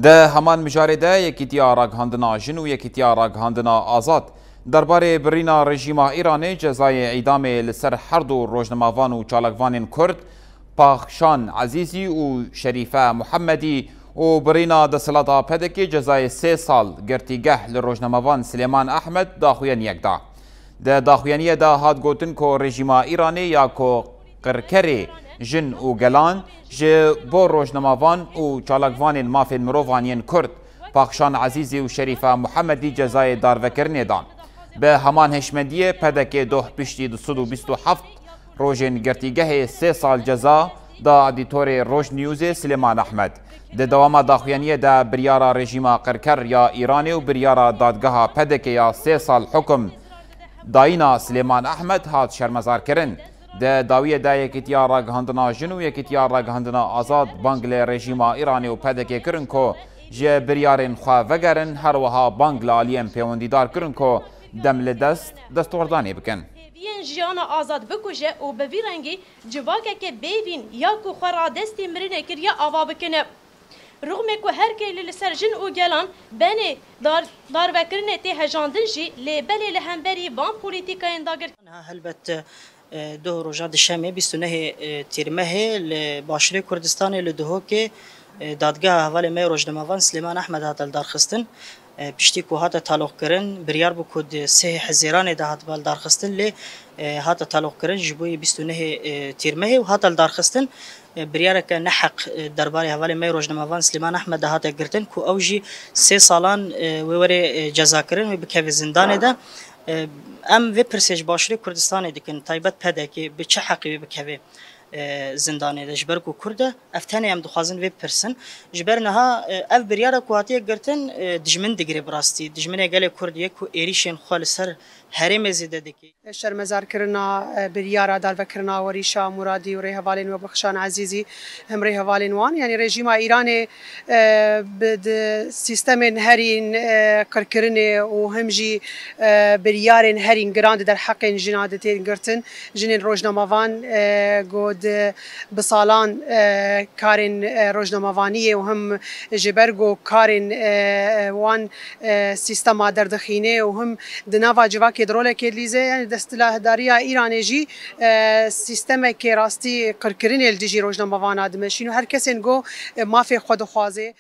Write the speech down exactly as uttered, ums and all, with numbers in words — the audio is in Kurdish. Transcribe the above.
Di heman mijarê de Yekîtiya Ragihandina Jin û Yekîtiya Ragihandina Azad derbarê birîna rejîma Îranê cezayê îdamê li ser her du rojnamevan û çalakvanên Kurd, Paxşan Ezîzî û Şerîfe Muhemmedî û birîna desthilata P D K'ê cezayê sê sal girtîgeh li rojnamevan Silêman Ehmed daxuyaniyek da. Di daxuyaniyê de hat gotin ku rejîma Îranê ya ku qirkerê jin û gelan ji bo rojnamevan û çalakvanên mafên mirovan yên Kurd, Paxşan Ezîzî û Şerîfe Muhemmedî cezayê darvekirinê dan. Bi heman hişmendiyê P D K doh piştî du sed û bîst û heft rojên girtîgehê sê sal ceza da edîtorê Roj Newsê Silêman Ehmed. Di dewama daxuyaniyê de biryara rejîma qirker ya Îranê û biryara dadgeha P D K ya sê sal hukum dayîna Silêman Ehmed hat şermezarkirin. Di dawiyê de Yekîtiya Ragihandina Jin û Yekîtiya Ragihandina Azad bang li rejîma Îranê û P D K kirin ku ji biryarên xwe vegerin, her wiha bang li aliyên pêwendîdar kirin ku dem li dest destwerdanê bikin. Hêviyên jiyana azad bikuje û bi vî rengî civakeke bêvîn ya ku xwe radestî mirinê kiriye ava bikine. Rixmê ku her keylî li ser jin û gelan benê dar, darvekirinê tê hejandin jî, lê belê li hemberî van polîtîkayên dagirker. Niha helbet, e, doh roja dişemê bîst û nehê, e, Tîrmehê li Başûrê Kurdistanê li Duhokê, e, dadgeha hevalê me yê rojnamevan Silêman Ehmed hate lidarxistin. E, piştî ku hate taloqkirin, biryar bû ku di sê Hezîranê de hatibe lidarxistin, lê, e, hate taloqkirin ji bo yê bîst û nehê, e, Tîrmehê û hate lidarxistin. E, biryareke neheq, e, derbarê hevalê me yê rojnamevan Silêman Ehmed de hate girtin ku ew jî sê salan, e, wê were, e, cezakirin, wê bikeve zindanê de. E, em vê pirsê ji Başûrê Kurdistanê dikin, taybet P D K bi çi heqî wê bikeve, e, zindanê de? Ji ber ku Kurd e, ev tenê em dixwazin vê bipirsin. Ji ber niha, e, ev biryara ku hatiye girtin, e, dijmin digire bi rastî. Dijminê gelê Kurd ye ku êrîşên xwe li ser herêmê zêde dike. Şermezarkirina, e, biryara darvekirina Werîşa Muradî û rêhevalên we Bexşan Ezîzî, him rêhevalên wan, yanî rejîma Îranê, e, bi, di sîstemên herîn, e, qirkirinê û him jî, e, biryarên herîn giran di derheqên jina de tên girtin. Jinên rojnamevan, e, ku di bi salan, e, karên, e, rojnamevaniyê û him ji ber ku karên, e, wan, e, sîstema derdixîne û him di nava civakê di rolekê dilîze, yanî desthilatdariya Îranê jî, e, sîstemekê rastî qirkirinê li dijî rojnamevana dimeşîn û her kesên ku, e, mafê xwe dixwaze.